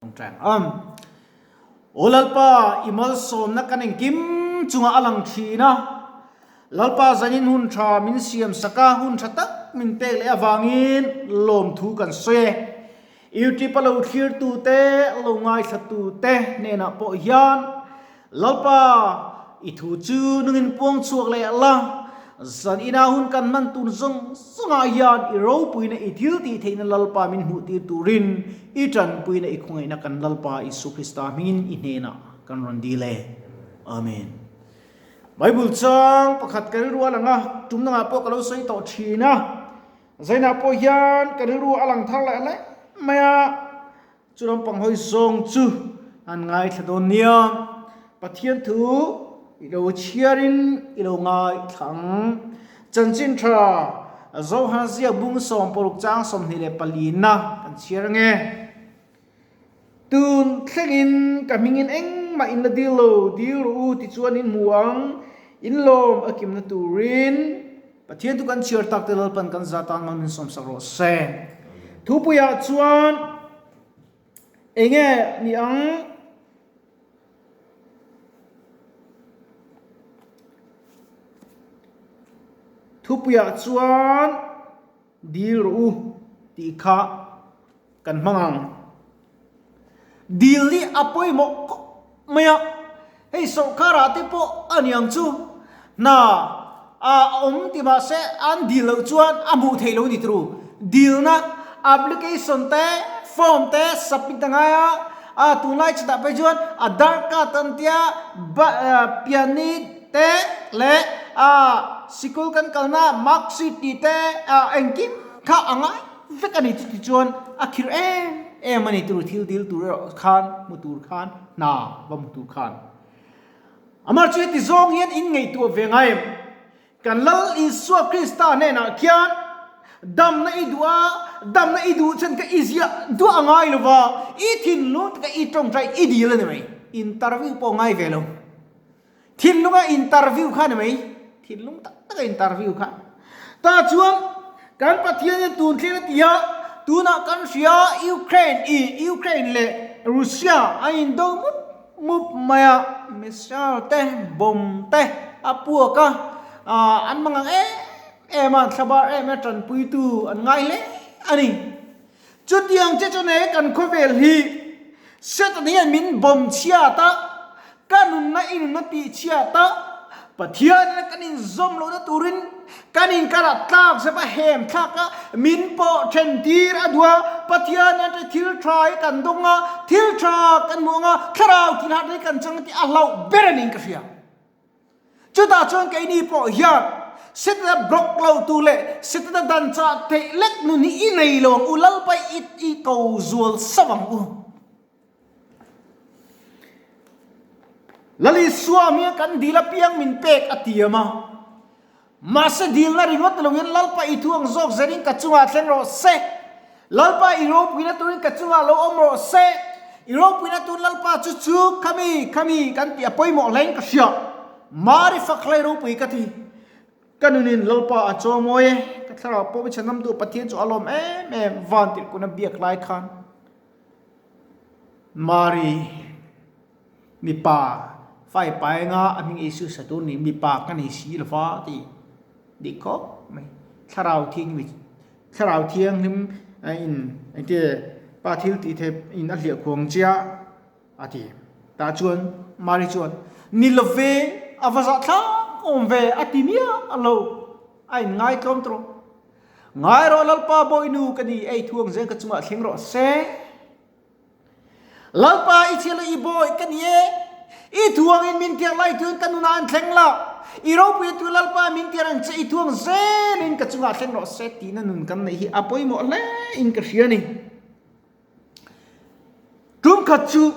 Aw Lalpa, i malsawmna kan engkim chungah a lang thin a. Lalpa zanin hun tha min siam sak a, hun tha tak min pek leh avangin lawmthu kan sawi e. YouTube a lo thlirtute, lo ngaithlatute hnenah pawh hian Lalpa, i thu chu nungin puang chhuak leh la, zan ina hun kan hman tur zawng zawngah hian i ropuina i thil tih theihna Lalpa min hmuh tir turin i tanpuina i khawngaihna kan Lalpa Isu Krista hmingin i hnenah kan rawn dil e. Amen. Bible chang pakhat ka rilru a lang a, tum dangah pawh ka lo sawi tawh thin a, zainah pawh hian ka rilru a lang thar leh hle mai a. Chu lampang hawi zawng chu an ngaithla dawn nia. Pathian thu i lo chhiarin i lo ngaithla ang. Chanchin tha Zohan ziak bung 60 chang 24 na kan chhiar ange. Tun thlengin ka hmingin engmah in la dil lo, dil rawh u tichuan in hmu ang, in lawm a kimna turin. Pathian thu kan chhiar tak te Lalpan kan za tan mal min sawmsak rawh se. Thupuiah chuan enge ni ang? Thupuiah chuan dil rawh u tih kha kan hmang ang. Dil hi a pawimawh khawp mai a, hei sawrkharah te pawh a ni ang chu. Hna a awm ti mahse an dil loh chuan a hmuh theih loh ni turu. Dilna application te, form te submit a ngai a, a tunlai chutah phei chuan Aadhaar card an tia, pianni te leh sikul kan kalna mark sheet tih te engkim kha a ngai. Vek a ni chu tichuan a khirh em em a ni tur thil dil tur erawh khan hmu tur khan hna va hmu tur khan. Amah chu heti zawng hian in ngaihtuah ve ngai em? Kan Lal Isua Krista hnenah khian damna i duh a, damna i duh chuan ka i ziah duah a ngai lo va, i thinlung taka i tawngtai i dil a ni mai. Interview pawh ngai ve lo. Thinlunga interview kha ni mai, thinlung tak taka interview kha. Tah chuan kan Pathian hian tun thleng a ti a, tunah kan hria Ukraine i Ukraine leh Russia an indo mup mup mai a, missile te bomb te a puak a, an mangang em em a, an thlabar em em a, tanpuitu an ngai hle a ni. Chutiang che chu nei kan khawvel hi Satan hian min bawm chhiat a, ka nunna i nunna tih chhiat a, Pathian ina kan inzawm lohna turin kan inkarah tlak zep a hem thlak a, min pawh then tir a duh a, Pathian hian ṭe thil ṭha hi kan dawng a, thil ṭha kan hmu ang a, thlarau thil harh hi kan chang tih a hlauh ber a niin ka hria. Chutah chuan keini pawh hian Setana block lo tu leh Setana dan chah theih lek nun hi i nei lo ang u, Lalpa i i ko zual sauh ang u. Lal Isua hming kan dil apiang min pek a tiam a, mahse dilna ringawt lo hian Lalpa i thu ang zawk zerin ka chungah thleng rawh se, Lalpa i ropuina turin ka chungah lo awm rawh se, i ropuina tur Lalpa chu chu khami khami kan tih a pawimawh hlein ka hria. Mari fak hlei ropui ka ti. Ka nunin Lalpa a chaw mawi e, ka thlarau pawh mi chhanamtu Pathian chu a lawm em em van tirhkuna biak lai khan Mari mipa fai paenga a hming Isu sa tur ni mipa ka nei si lova ti dik khawp mai thlarau thianghlim Thlarau Thianghlim in engti pa thil tih theih in a hliah khuang chia a ti. Tah chuan Mari chuan, Ni lo ve, a va zah thlak awm ve a ti miah lo, a in ngai tlawm tawh. Ngai rawh Lalpa Bawihnu ka ni, ei thuang zel ka chungah thleng rawh se. Lalpa i chhiar leh i bawi ka ni e, i thuangin min tiar lai tuin ka nunah an thleng la, i ropui tu Lalpa min tiar ang che i thuang zelin ka chungah thleng rawh se tihna nun kan neih hi a pawimawh hle in ka hria a ni. Tum khat chu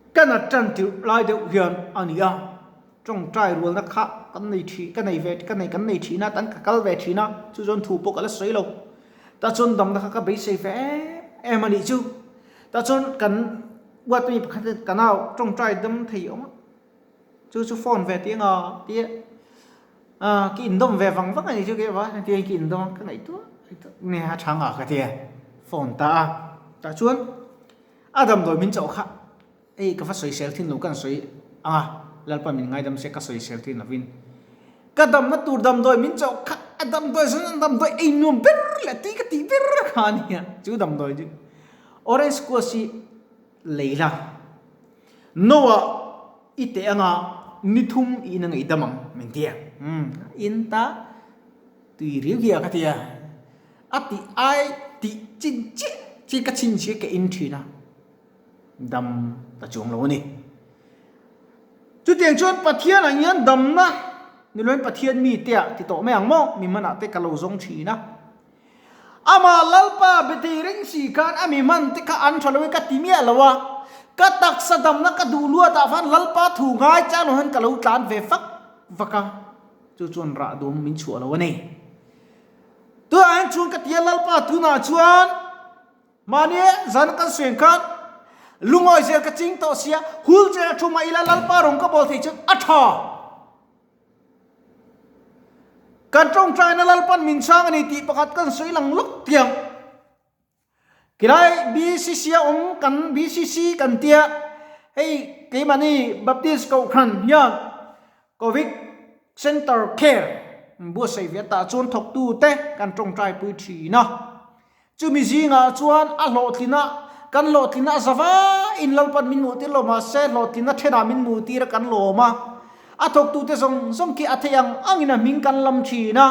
Ka nat tan tirh lai deuh hian a ni a, tawngtai rualna kha kan nei thi ka nei ve ka nei kan nei thin a tan ka kal ve thin a, chu chuan thu pawh ka la sawi lo. Tah chuan damna kha ka beisei ve em em a nih chu. Tah chuan kan uat mi pakhat hian ka nau tawngtai dam thei awm a, chu chu phone ve tih anga tia a ka indawm ve vang vang a nih chu keimah hetiang ka indawm a ka ngaihtuah. Nge a tha ngah ka tia phone ta a tah chuan a damdawi min chauh kha hei ka va sawisel thin lo kan sawi ang a Lalpa min ngaidam se ka sawisel thin lovin ka damna tur damdawi min chauh kha a damdawi zawng zawng damdawi ei nuam ber leh tui ka tih ber kha a nia chu damdawi chu orange squash hi lei la no ah I teh anga ni thum i in a ngaihdam ang min ti a. Umm in ta tui riau hi a ka ti a. A tih ai tih chin chiah chiah ka chhin chiah ka in thin a. Dam ta chuang lo a ni. Chutiang chuan Pathian ah hian damna ni loin Pathian mi te ah ti tawh mai ang maw mi hmanah te ka lo zawng thin a. Amah Lalpa be thei reng si khan a mi hman te kha an tha lo e ka ti miah lo a, ka taksa damna ka duh luat ah khan Lalpa thu ngai chang lo hian ka lo tlan ve fak fak a, chu chuan rah dum min chhuah lo a ni. Tunah hian chuan ka ti a Lalpa tunah chuan mahni zan kan suiang khan lungawi zel ka ching tawh sia, hul chen a thu mah ila Lalpa rawng ka bawl thei chuan a tha. Kan tawngtaina Lalpan min chhang a ni tih pakhat kan sawi lang lawk tiang. Khilai BCC a awm kan BCC kan tia hei keimahni Baptist Kohhran hian Covid Center Care buatsaih ve tah chuan thawktute kan tawngtaipui thin a. Chumi zingah chuan a hlawhtlina, kan hlawhtlina a za vaiin Lalpan min hmuhtir lo mahse hlawhtlina thenah min hmuhtir a kan lawm a. A thawktute zawng zawng khi a theih ang angin a hming kan lam thin a.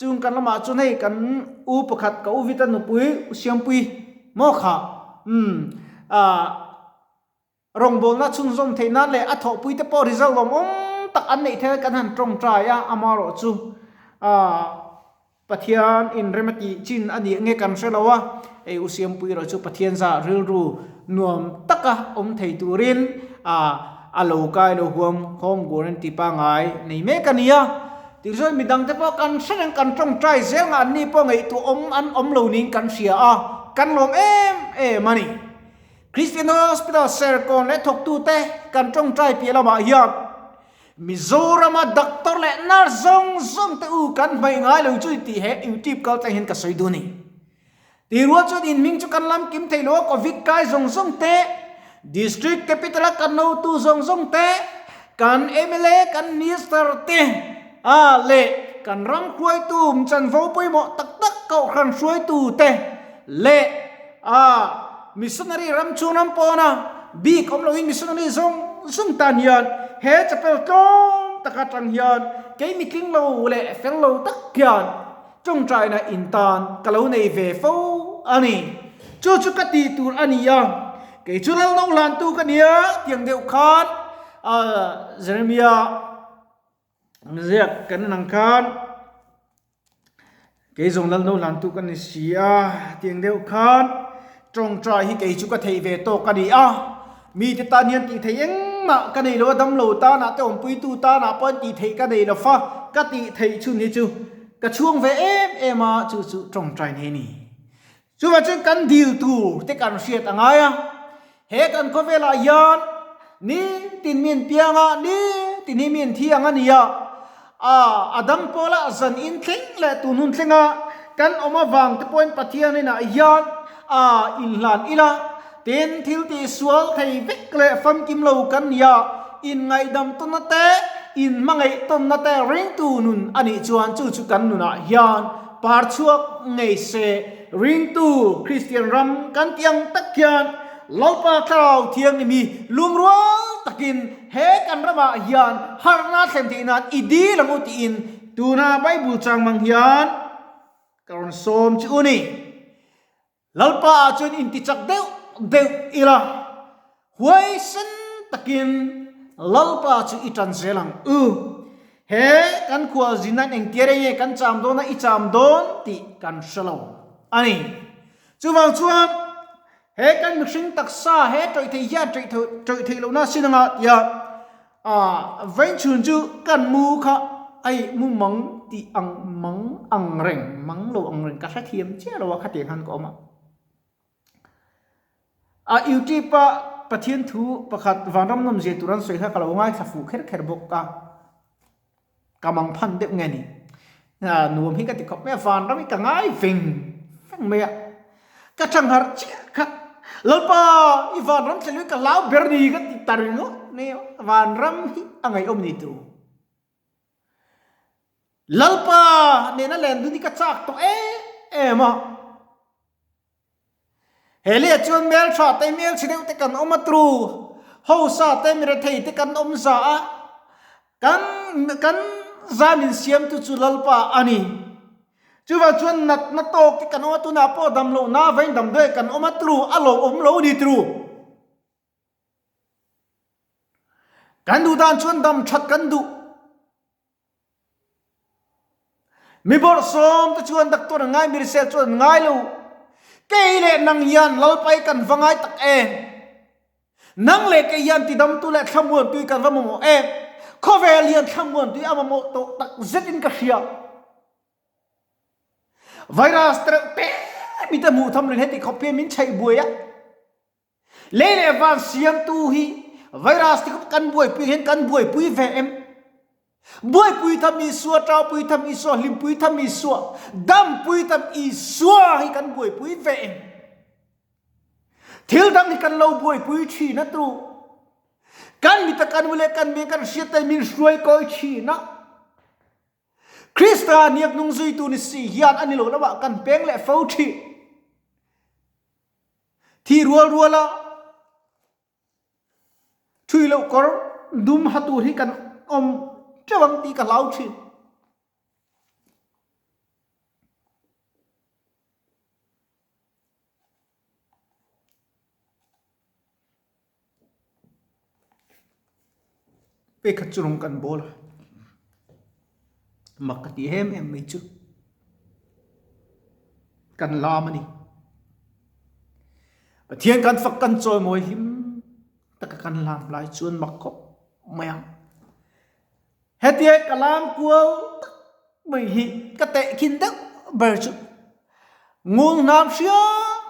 Chung kan lamah chuan hei kan u pakhat ka u Vita nupui U Siampui maw kha umm ah Rawngbawlna chhunzawm theih nan leh a thawhpuite pawh result lawmawm tak an neih theih kan han tawngtai a, amaherawh chu Pathian inrem a tih chin a nih nge kan hre lo a, hei U Siampui erawh chu Pathian zah rilru nuam taka awm thei turin a lo kai lo huam home guarantee pangngai nei mek a ni a. Tichuan midangte pawh kan hre reng kan tawngtai zel nga anni pawh ngaihtuah awm an awm lo niin kan hria a, kan lawm em em a ni. Christian Hospital Serkawn leh thawktute kan tawngtai piah lamah hian Mizorama doctor leh nurse zawng zawng te u kan hmaih ngai lo chu tih he YouTube kal tlang hian ka sawi duh a ni. Tih rual chuan in hming chu kan lam kim thei lo a Covid kai zawng zawng te, District Capital a kan hotu zawng zawng te, kan mla, kan Minister te a leh kan ram hruaitu chanvo pawimawh tak tak kohhran hruaitu te leh A missionary ram chhung ram pawna bik awm loin missionary zawng zawng tan hian he chapel tlawm tak atang hian kei mitling lo leh fel lo tak hian tawngtaina in tan ka lo nei ve fo a ni. Chu chu ka tih tur a ni a, kei chu lal no hlantu ka nia tiang deuh khan Jeremiah ziak kan en ang khan. Kei zawng lal no hlantu ka ni si a, tiang deuh khan tawngtai hi kei chu ka theih ve tawk a ni a, mite tan hian tih theih engmah ka nei lo a, damlo tanah te awmpuitu tanah pawh tih theih ka nei lo fa, ka tih theih chhun hi chu ka chhuang ve em em a, chu chu tawngtai nei a ni. Chuvang chuan kan dil tur te kan hriat a ngai a, he kan khawvelah hian nitin mi an piang a, nitin hi mi an thi ang a ni a, a dang pawlah zan in thleng leh tun hun thlenga kan awm avang te pawhin Pathian inah hian a inhlan ila, tin thil tihsual thei vek leh famkim lo kan ni a, inngaihdam tawnna te, inhmangaih tawnna te ringtu nun a nih chuan chu chu kan nunah hian Par chhuak ngei se ringtu Kristian ram kan tih ang tak hian Lalpa Thlarau Thianghlim hi lungrual takin he kan ramah hian harhna thlen theih nan i dil ang u tiin tuna Bible chang mang hian ka rawn sawm che u ni. Lalpa ah chuan intichak deuh deuh ila, huaisen takin Lalpa chu i tan zel ang u. He kan khualzin nan engtia rei nge kan cham dawn a i cham dawn tih kan hre lo a ni. Chuvang chuan he kan mihring taksa he tawih thei hian tawih theih lohna sin anga tia A vainchhun chu kan mu kha ai mu mang tih ang mang ang reng, mang lo ang reng ka hrethiam chiah lo a khatiang khan ka awm a. A YouTube a Pathian thu pakhat vanram nawm zia tur an sawi kha ka lo ngaithla fuh kher kher bawk a, ka mang phan deuh nge ni. Nuam hi ka ti khawp mai a, vanram hi ka ngai veng veng mai a. Ka thangharh chiah kha, Lalpa i vanram thlen hi ka hlau ber ni ka ti ta ringawt mai a, vanram hi a ngaihawm ni tur. Lalpa nena len dun hi ka chak tawh em em a. He leh chuan hmeltha te hmelchhe deuh te kan awm a tru, hausa te mirethei te kan awm za a, kan kan za min siamtu chu Lalpa a ni. Chuvang chuan natna tawk te kan awm a, tunah pawh damlohna vain damdawi kan awm a tru, a lo awm lo ni tru. Kan duh dan chuan dam that kan duh. Mi bawrhsawm te chuan doctor an ngai, mi hrisel chuan an ngai lo. Kei leh nang hian Lalpai kan va ngai tak em? Nang leh kei hian tidamtu leh thlamuantui kan va mamawh em? Khawvel hian thlamuantui a mamawh tawh tak zetin ka hria. Virus tereuh te mite hmuh tham rin heti khawp hian min chheih buai a. Lei leh van siamtu hi virus te kan buaipui hian kan buaipui ve em? Buaipui tham Isua, ṭaupui tham Isua, hlimpui tham Isua, dampui tham Isua hi kan buaipui ve em? Thil dang hi kan lo buaipui ṭhin a tu. Kan mita kan mu leh kan meng kan hriat te min hruai kawi ṭhin a. Krista hniak nung zuitu ni si hian a ni lo lamah kan peng leh fo ṭhin. Thi rual rual a thui loh kawr dum ha tur hi kan awm teuh ang tih ka hlau thin. Pekhat chu rawng kan bawl a, mak ka ti em em mai chu kan lam a ni. Pathian kan fak kan chawimawi hlim taka kan lam lai chuan mak khawp mai ang. Hetia ka lam kual tak mai hi ka tehkhin deuh ber chu ngul hnam hriam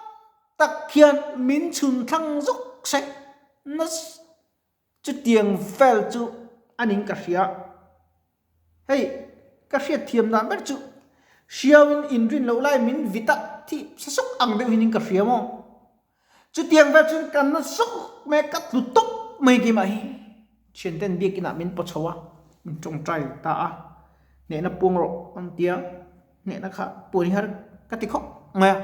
tak hian min chhun thlang zawk se na chutiang vel chu a ning ka hria. Hei ka hriat thiam dan ber chu hriauin inrin loh lai min vit a thih sa sawk ang deuh hian ka hria maw. Chutiang vel chuan ka na sawk mai a, ka tlu tawp mai keimah hi. Thianten biakinah min paw chho a, min tawngtai ta a, hnehna puang rawh an ti a, hnehna kha puan hi har ka ti khawp mai a.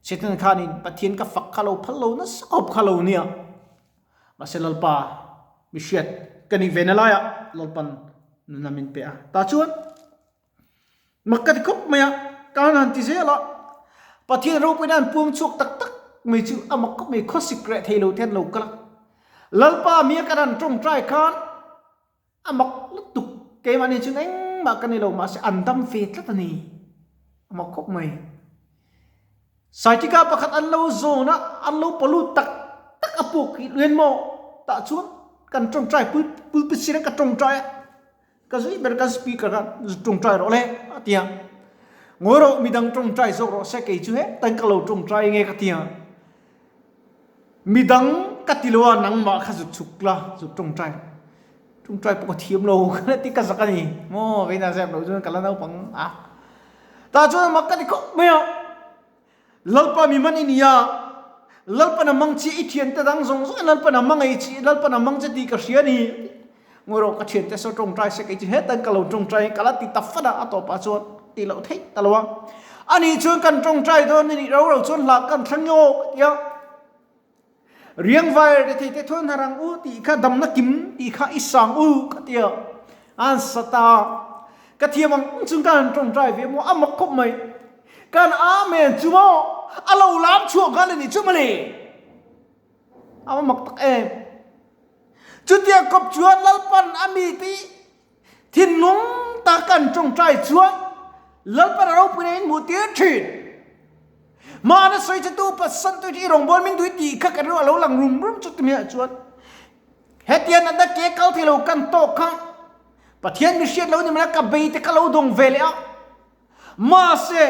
Satan khanin Pathian ka fak kha lo phal lo nasa khawp kha lo nia. Mahse Lalpa mi hriat ka nih ve na laiah Lalpan nunna min pe a. Tah chuan Mak ka ti khawp mai a, ka han han ti zel a, Pathian ropuina an puang chhuak tak tak mai chu a mak khawp mai, khawsik reh thei lo te an lo kal a. Lalpa mia kan han tawngtai khan a mak lutuk, keimahni chuan engmah ka ni lo, mahse an dam ve tlat a ni, a mak khawp mai. Saitika pakhat an lo zawn a, an lo palu tak tak a puk hi luian maw? Tah chuan kan tawngtai pulpit sirah ka tawngtai a. Ka zui ber kan speaker kha tawngtai rawh le a ti a. Ngawi rawh midang tawngtai zawk rawh se kei chu hetan ka lo tawngtai nge ka ti a. Midang ka ti lo a nangmah kha zuk chhuk la zuk tawngtai rawh. Tawngtai pawh ka thiam lo ka la ti ka zak a ni. Maw veina zep loh chuan ka la naupang a. Tah chuan mak ka ti khawp mai a. Lalpa mi man i ni a, Lalpan a mang che, i thiante dang zawng zawng in Lalpan a mang ei che, Lalpan a mang che tih ka hria a ni. Ngawi rawh, ka thiante saw tawngtai se kei chu hetan ka lo tawngtai ka la ti ta fan a, a tawpah chuan tih loh theih ta lo a. Ani chuan kan tawngtai dawn a nih ro ro chuan hlah kan thlang nge aw ka ti a. Riangvai rethei te thawn har ang u tih kha damna kim tih kha i sang u ka ti a, an sa ta a. Ka thiam ang chung ka han tawngtai ve maw a mak khawp mai. Kan Amen chu maw a lo lam chhuah nghal a nih chu mawle. A va mak tak em. Chutiang kawp chuan Lalpan a mite thinlung tak kan tawngtai chuan Lalpan a ropuina in hmuh tir thin. Mahna sawi che tu Pathian tu hi rawngbâwl min duh tih kha ka rilru a lo lang rum rum chu timiah chuan hetiang natna ke kal thei lo kan tawk kha Pathian mi hriat lo ni mai ka bei te kha lo dawng ve leh a. Mahse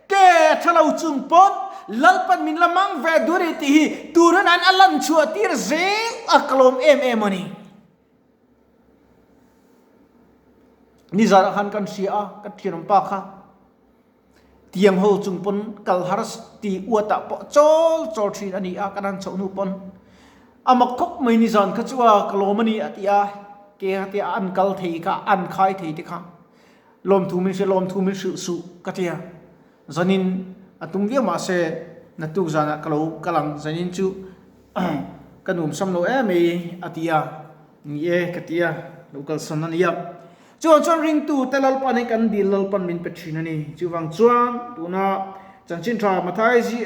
ke tha lo chung pawn Lalpan min la mang ve duh a ni tih hi turin an a lan chhuah tir zel a ka lawm em em a ni. Nizanah khan kan hria a, ka thianawmpa kha tiang ho chung pawn kal har ti uatah pawh chawl chawl thin a ni a, kan han chhoh hnu pawn a mak khawp mai nizan kha chu a ka lawm a ni a ti a, ke kha tia an kal thei kha an khai thei te kha lawmthu min hria lawmthu min hrilh suh ka tia zanin a tum viau mahse naktuk zanah ka lo kal ang zanin chu ka nuamsam lo em mai a ti a. Ni e, ka ti a, lo kalsan a nia. Chuvang chuan ringtute Lalpan hi kan dil Lalpan min pe thin a ni. Chuvang chuan tuna Chanchin Tha Mathai zi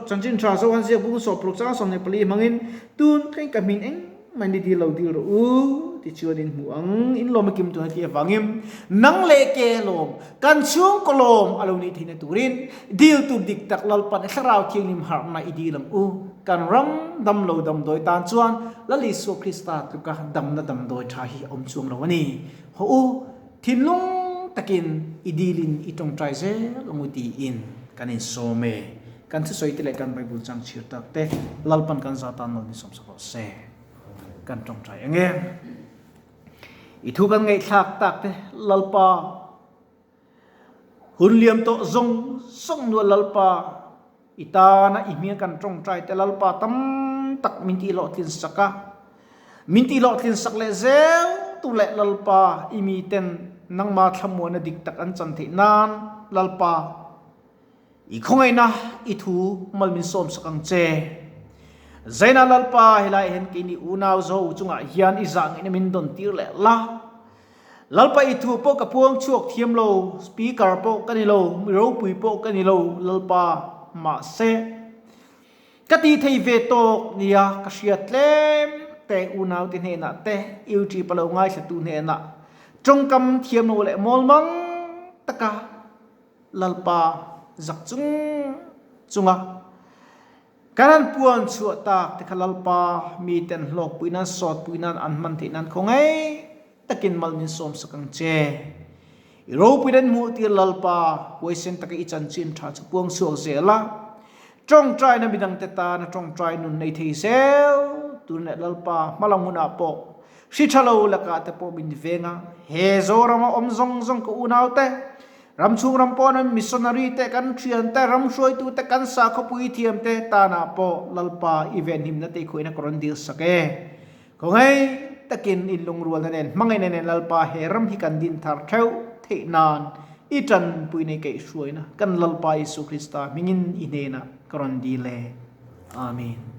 Chanchin Tha Zohan ziak bung sawpruk chang 24 hmangin tun thleng ka hmin engmah ni dil lo dil rawh u ti chuan in hmu ang. In lawm a kim tun a tih avangin nang leh ke lawm kan chhungkaw lawm a lo nih theihna turin dil tur dik tak Lalpan i Thlarau Thianghlim harhna i dil ang u. Kan ram damlo damdawi tan chuan Lal Isua Krista tluka damna damdawi tha hi a awm chuang lo a ni. Haw u, thinlung takin i dilin i tawngtai zel ang u tiin kan insawm e. Kan thusawi te leh kan Bible chang chhir tak te Lalpan kan za tan lo ni sawmsak rawh se. Kan tawngtai ang e. I thu kan ngaihthlak tak te Lalpa Hun liam tawh zawng zawng nual Lalpa, i tana i hming kan tawngtai te Lalpa tam tak min tih hlawhtlin sak a, min tih hlawhtlin sak leh zel tu leh Lalpa i miten nangma thlamuana dik tak an chan theih nan Lalpa i khawngaihna i thu mal min sawm sak ang che. Zaina Lalpa helai hian keini unau zo chungah hian i zah ngaihna min dawn tir leh la. Lalpa i thu pawh ka puang chhuak thiam lo, speaker pawh ka ni lo, mi ropui pawh ka ni lo, Lalpa, mahse, ka ti thei ve tawk nia ka hria tlem te unaute hnenah te, YouTube a lo ngaithlatu hnenah tawngkam thiam lo leh mawlmang taka Lalpa zak chung chunga Kan han puan chhuah tak te kha Lalpa miten hlawkpui nan, sawtpui nan, an hman theih nan khawngaih takin mal min sawmsak ang che. I ropui nan hmuh tir Lalpa huaisen taka i chanchin tha chu puang chhuak zel a, tawngtaina midangte tana tawngtai nun nei thei zel tur leh Lalpa hmalam hunah pawh hri tha lo lakah te pawh min veng a, he Zorama awm zawng zawng ka unaute Ram chhung ram pawh an missionary te, kan thian te, ram hruaitu te, kan sakhawpui thiam te tanah pawh Lalpa i venhimna te i khuaina ka rawn dil sak e. Khawngaih takin in lungrualna nen hmangaihna nen Lalpa he ram hi kan din thar theuh theih nan i tanpuina i kaihhruaina kan Lalpa Isu Krista hmingin i hnenah ka rawn dil e. Amen.